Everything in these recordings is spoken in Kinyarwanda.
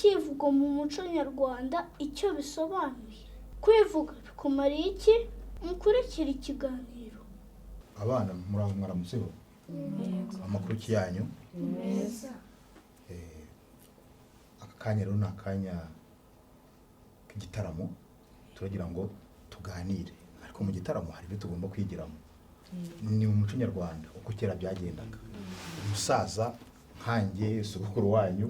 Icyivugo mu muco nyarwanda icyo bisobanuye? Kwivuga bikumariye iki? Mukurikire ikiganiro. Abana, muraho, mwaramutseho? Amakuru ki yanyu? Meza. Aka kanya rero ni akanya k'igitaramo. Turagira ngo tuganire, ariko mu gitaramo hari ibyo tugomba kwigiramo. Ni mu muco nyarwanda, uko kera byagendaga. Umusaza nkanjye, sogokuru wanyu,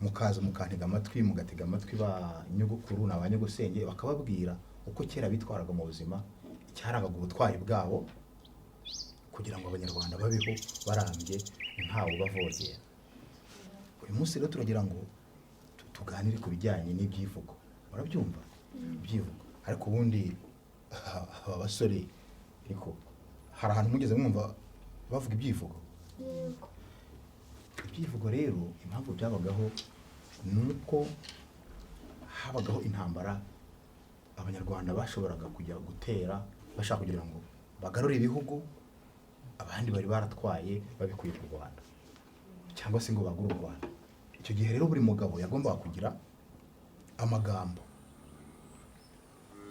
mukaza mukantega amatwi, mugatega amatwi ba nyogokuru na ba nyogosenge, bakababwira uko kera bitwaraga mu buzima, icyarangaga ubutwari bwabo, kugira ngo Abanyarwanda babeho barambye, ntawe ubavogera. Uyu munsi rero turagira ngo tuganire ku bijyanye n'ibyivugo. Murabyumva, ibyivugo? Ariko ubundi aba basore, ariko hari ahantu mugeze mwumva bavuga ibyivugo? Yego. Ibyivugo rero, impamvu byabagaho ni uko habagaho intambara. Abanyarwanda bashoboraga kujya gutera bashaka kugira ngo bagarure ibihugu abandi bari baratwaye babikuye ku Rwanda, cyangwa se ngo bagure u Rwanda. Icyo gihe rero buri mugabo yagombaga kugira amagambo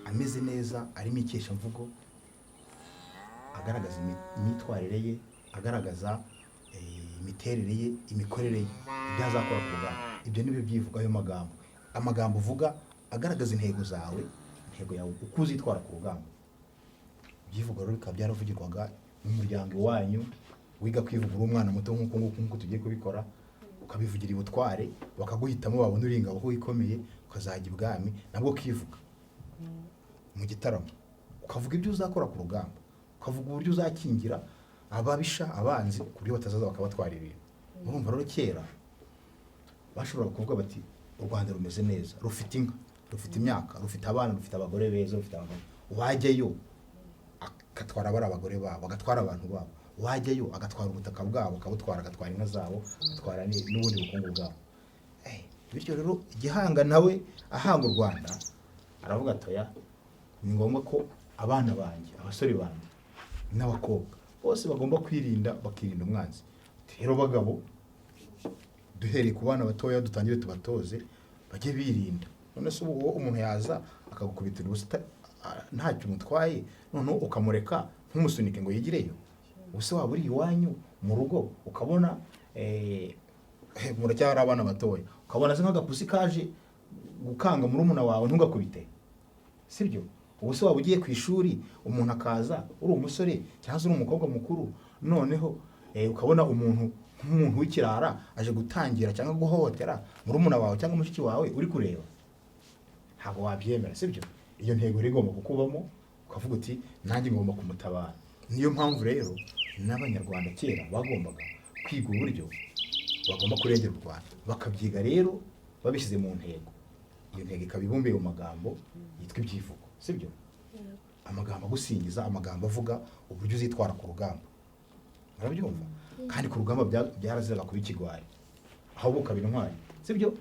ameze neza, arimo ikeshamvugo, agaragaza imyitwarire ye, agaragaza imiterere ye, imikorere ye, ibyo azakora ku rugamba. Ibyo ni byo byivugo. Ayo magambo, amagambo uvuga agaragaza intego zawe, intego yawe, uko uzitwara ku rugamba. Ibyivugo rero bikaba byaravugirwaga mu muryango iwanyu. Wiga kwivuga uri umwana muto nk'uko nguko, nk'uko tugiye kubikora, ukabivugira ibutware, bakaguhitamo, babona uri ingabo ko ikomeye, ukazajya ibwami, nabwo ukivuga mu gitaramo, ukavuga ibyo uzakora ku rugamba, ukavuga uburyo uzakingira ababisha, abanzi, ku buryo batazaza bakabatwara ibintu. Urumva rero, kera bashoboraga kuvuga bati: "U Rwanda rumeze neza, rufite inka, rufite imyaka, rufite abana, rufite abagore beza, rufite abagabo. Wajyayo agatwara bari abagore babo, agatwara abantu babo. Wajyayo agatwara ubutaka bwabo, akabutwara, agatwara inka zabo, agatwara n'ubundi bukungu bwabo." Bityo rero Gihanga nawe ahanga u Rwanda aravuga ati: "Oya, ni ngombwa ko abana banjye, abasore banjye n'abakobwa bose bagomba kwirinda, bakirinda umwanzi." Ati: "Rero bagabo, duhereye ku bana batoya, dutangire tubatoze bajye birinda." None se ubu umuntu yaza akagukubitira ubusa ntacyo umutwaye, noneho ukamureka ntumusunike ngo yigireyo? Ubuse waba uri iwanyu mu rugo, ukabona muracyari abana batoya, ukabona se nk'agapusi kaje gukanga murumuna wawe, ntugakubite, sibyo? Ubu se waba ugiye ku ishuri, umuntu akaza, uri umusore cyangwa se uri umukobwa mukuru, noneho ukabona umuntu nk'umuntu w'ikirara aje gutangira cyangwa guhohotera murumuna wawe cyangwa mushiki wawe uri kureba, ntabwo wabyemera, sibyo? Iyo ntego rero igomba kukubamo, ukavuga uti: "Nanjye ngomba kumutabara." Niyo mpamvu rero n'Abanyarwanda kera bagombaga kwiga uburyo bagomba kurengera u Rwanda, bakabyiga rero babishyize mu ntego. Iyo ntego ikaba ibumbiye mu magambo yitwa ibyivugo, sibyo? Amagambo agusingiza, amagambo avuga uburyo uzitwara ku rugamba. Murabyumva? Kandi ku rugamba byaraziraga kuba ikigwari, ahubwo ukaba intwari, sibyo?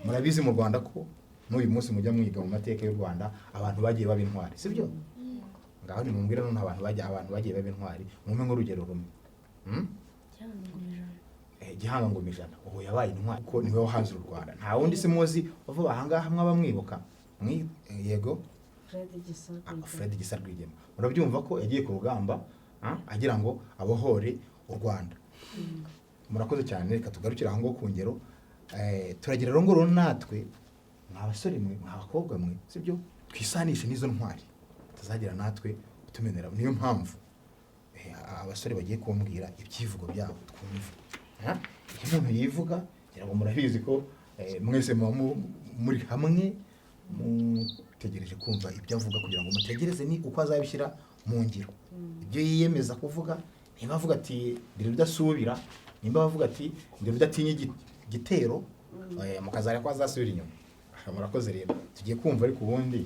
Murabizi mu Rwanda ko n'uyu munsi mujya mwiga mu mateka y'u Rwanda abantu bagiye baba intwari, sibyo? Ngaho nimumbwire none abantu bagiye baba intwari, mumpe nk'urugero rumwe. Gihanga Ngoma Ijana, ubu yabaye intwari kuko niwe wahanze u Rwanda. Nta wundi se muzi uvuga ahangaha mwaba mwibuka? Yego. Fred Gisa. Fred Gisa Rwigema. Murabyumva ko yagiye ku rugamba, agira ngo abohore u Rwanda. Murakoze cyane. Reka tugarukire aho ngaho ku ngero. Turagira rero ngo rero natwe, mwa basore mwe, mwa bakobwa mwe, sibyo, twisanishe n'izo ntwari, tuzagira natwe utumenera. Niyo mpamvu abasore bagiye kumbwira ibyivugo byabo, twumve. Iyo umuntu yivuga, ngira ngo murabizi ko mwese muba muri hamwe mutegereje kumva ibyo avuga, kugira ngo mutegereze ni uko azabishyira mu ngiro ibyo yiyemeza kuvuga. Niba avuga ati: "Ndi rudasubira," nimba avuga ati: "Ndi rudatinya igitero," mukazareba ko azasubira inyuma. Murakoze. Rero tugiye kumva. Ariko ubundi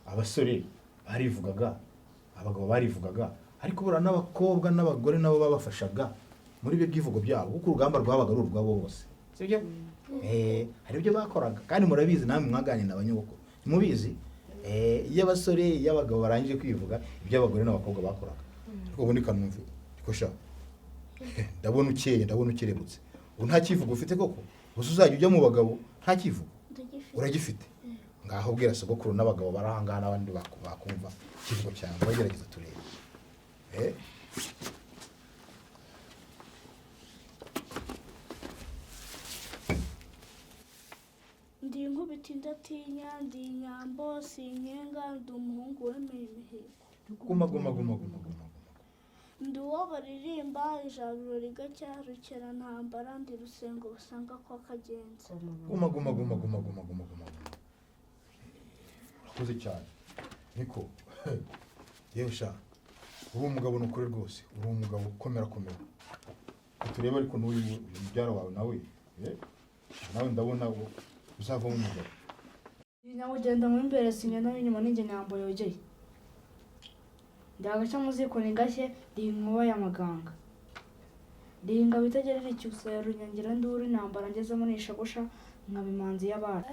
abasore barivugaga, abagabo barivugaga, ariko buriya n'abakobwa n'abagore nabo babafashaga muri ibyo byivugo byabo, kuko urugamba rwabaga ari urwabo bose, sibyo? Hari ibyo bakoraga, kandi murabizi namwe mwaganira na banyogokuru, ntimubizi? Iyo abasore, iyo abagabo barangije kwivuga, ibyo abagore n'abakobwa bakoraga. Ariko ubundi kanumve, ariko sha, ndabona ukeye, ndabona ukerebutse, ubu nta kivugo ufite koko? Gusa uzajya ujya mu bagabo nta kivugo? Ndagifite. Uragifite? Ngaho bwira sogokuru n'abagabo bari aha ngaha n'abandi bakumva ikivugo cyawe, bagerageza turebe. Ndi inkubiti ndatinya, ndi inyambo sinkenga, ndi umuhungu wemeye imihigo. Guma guma guma guma guma guma. Ndi uwo baririmba ijabiro rigacya, rukerantambara, ndi Rusengo basanga kwa Kagenza. Guma guma guma guma guma guma guma guma. Urakoze cyane. Niko yewe sha, uri umugabo ni ukuri rwose, uri umugabo komera komera. Turebe ariko n'uyu uyu mubyara wawe nawe, nawe ndabona uzavamo umugabo. Nyamugenda mu imbere singenda inyuma ninjye nyambo yogeye. Ndi agaca mu ziko ntigashye, ndi inkuba y'amaganga. Ndi ingabo itagerera icyusa ya runyangira nduru, intambara ngezemo nishagusha nkaba imanzi y'abana.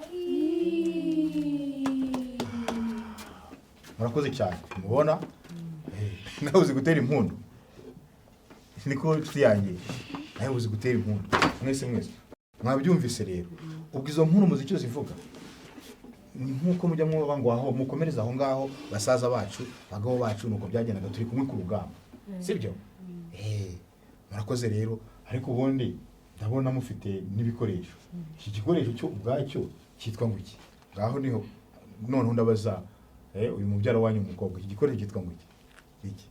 Murakoze cyane. Mubona nawe uzi gutera impundu, niko nshuti yanjye, nawe uzi gutera impundu. Mwese mwese mwabyumvise rero. Ubwo izo mpundu muzi icyo zivuga? Ni nk'uko mujya mwuba ngo aho mukomereze aho ngaho, basaza bacu, bagabo bacu, nuko byagendaga turi kumwe ku rugamba, sibyo? Murakoze rero. Ariko ubundi ndabona mufite n'ibikoresho. Iki gikoresho cyo ubwacyo cyitwa ngo iki? Ngaho niho noneho ndabaza uyu mubyara wanyu umukobwa, iki gikoresho cyitwa ngo iki? Iki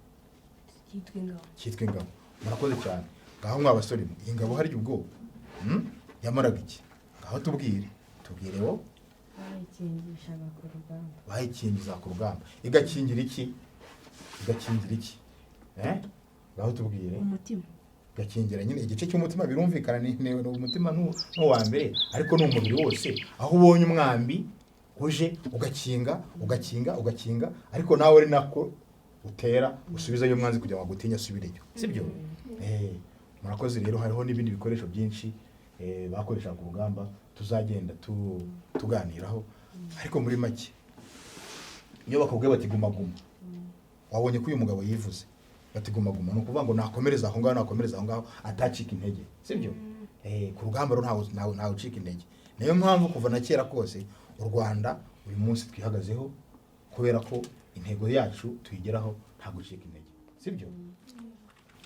cyitwa ingabo. Cyitwa ingabo. Murakoze cyane. Ngaho mwa basore mwe, iyi ngabo harya ubwo yamaraga iki? Ngaho tubwire, tubwire wo. Bayikingishaga ku rugamba. Bayikingiza ku rugamba. Igakingira iki? Igakingira iki? Ngaho tubwire. Umutima. Igakingira nyine igice cy'umutima, birumvikana, ni umutima n'uwa mbere, ariko ni umubiri wose. Aho ubonye umwambi uje ugakinga, ugakinga, ugakinga, ariko nawe ari nako utera usubizayo umwanzi kugira ngo agutinye asubireyo, sibyo? Murakoze rero. Hariho n'ibindi bikoresho byinshi bakoreshaga ku rugamba tuzagenda tuganiraho, ariko muri make iyo bakubwiye bati guma guma, wabonye ko uyu mugabo yivuze bati guma guma, ni ukuvuga ngo nakomereza aho ngaho, nakomereza aho ngaho, atacika intege, sibyo? Ku rugamba rero ntawe ucika intege. Niyo mpamvu kuva na kera kose u Rwanda uyu munsi twihagazeho, kubera ko intego yacu tuyigeraho nta gucika intege, sibyo?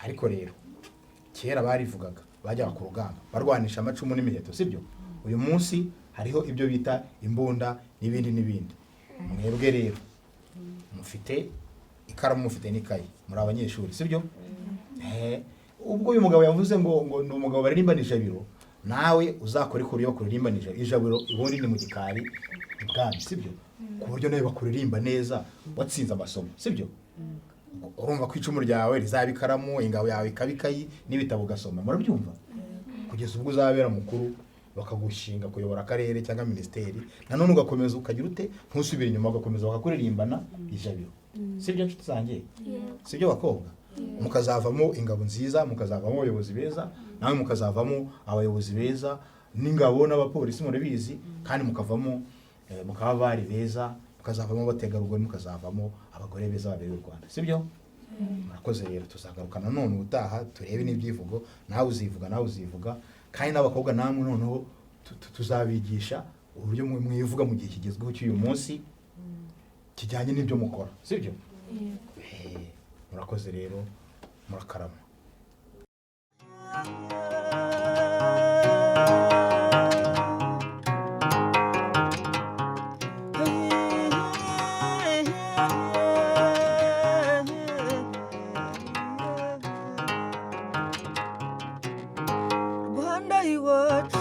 Ariko rero kera barivugaga, bajyaga ku rugamba barwanisha amacumu n'imiheto, sibyo? Uyu munsi hariho ibyo bita imbunda n'ibindi n'ibindi. Mwebwe rero mufite ikaramu, mufite n'ikayi, muri abanyeshuri, sibyo? Ubwo uyu mugabo yavuze ngo ni umugabo baririmba ijabiro, nawe uzakore ku buryo bakuririmba ijabiro. Ubundi ni mu gikari ibwami, sibyo? Ku buryo nawe bakuririmba neza watsinze amasomo, sibyo? Urumva ko icumu ryawe rizaba ikaramu, ingabo yawe ikaba ikayi, n'ibitabo ugasoma. Murabyumva? Kugeza ubwo uzabera mukuru bakagushinga kuyobora akarere cyangwa minisiteri, nanone ugakomeza ukagira ute, ntusubire inyuma, ugakomeza bakakuririmbana ijabiro, sibyo nshuti zanjye? Sibyo bakobwa? Mukazavamo ingabo nziza, mukazavamo abayobozi beza, nawe mukazavamo abayobozi beza n'ingabo n'abapolisi, murabizi, kandi mukavamo mukaba abari beza, mukazavamo abategarugori, mukazavamo abagore beza babereye u Rwanda, sibyo? Murakoze rero. Tuzagaruka nanone ubutaha turebe n'ibyivugo, nawe uzivuga, nawe uzivuga, kandi n'abakobwa namwe noneho tuzabigisha uburyo mwivuga mu gihe kigezweho cy'uyu munsi kijyanye n'ibyo mukora, sibyo? Murakoze rero, murakarama. Rwanda iwacu.